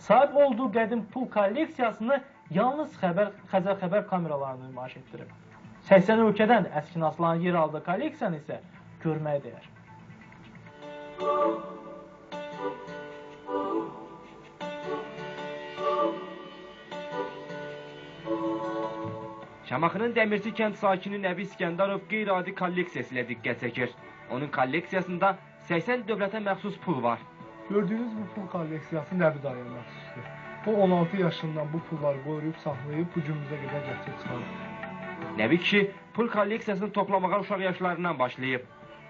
Sahib olduğu qədim pul kolleksiyasını yalnız Xəzər xəbər kameralarını nümayiş etdirib. 80 ölkədən əskinasların yer aldığı kolleksiyanı isə görməyə dəyər. Şamaxının Dəmirçi kənd sakini Nəbi İskəndərov qeyri-adi kolleksiyası ilə diqqət çəkir. Onun kolleksiyasında 80 dövlətə məxsus pul var. Gördüyünüz bu pul kolleksiyası Nəbi dayıya məxsusdur. O 16 yaşından bu pulları qoruyub, saxlayıb, bu günümüzə qədər gətirib çıxarıb. Nəbi kişi pul kolleksiyasını toplamağa uşaq yaşlarından başlayıb.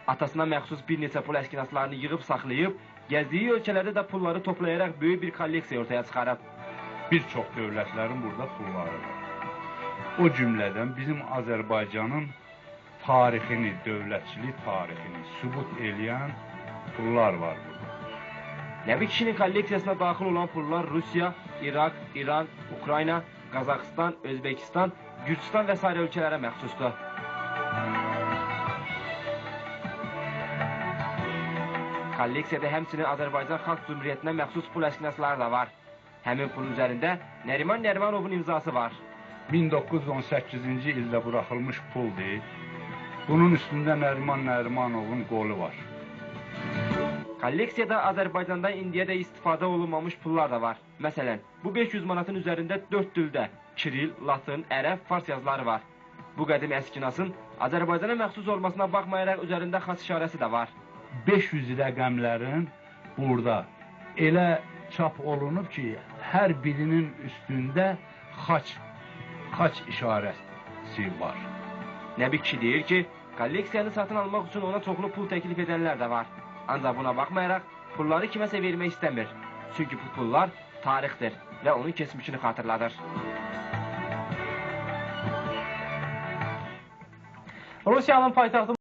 Atasına məxsus bir neçə pul əskinaslarını yığıb saxlayıb, gəzdiyi ölkələrdə də pulları toplayaraq böyük bir kolleksiya ortaya çıxarıb. Bir çox dövlətlərin burada pulları var. O cümlədən bizim Azərbaycanın tarixini, dövlətçilik tarixini sübut eləyən pullar var burada. Nəbi kişinin kolleksiyasına daxil olan pullar Rusiya, İraq, İran, Ukrayna, Qazaxıstan, Özbekistan, Gürcüstan və sair ölkələrə məxsusdur. Kolleksiyada həmçinin Azərbaycan Xalq Cümhuriyyətinə məxsus pul əskinasları da var. Həmin pulun üzərində Nəriman Nərimanovun imzası var. 1918-ci ildə buraxılmış puldur. Bunun üstündə Nəriman Nərimanovun qolu var. Kolleksiyada Azərbaycanda indiyədək istifadə olunmamış pullar da var. Məsələn, bu 500 manatın üzərində 4 dildə Kiril, Latın, Ərəb, Fars yazıları var. Bu qədim əskinasın Azərbaycana məxsus olmasına baxmayaraq üzərində xas işarəsi də var. 500 rəqəmlərin burada elə çap olunub ki, hər birinin üstündə xaç işarəsi var. Nəbi kişi deyir ki, kolleksiyanı satın almaq üçün ona çoxlu pul təklif edənlər də var. Ancaq buna baxmayaraq pulları kiməsə vermək istəmir. Çünki bu pullar tarixdir və onun keçmişini xatırladır. Rusiyanın paytaxtı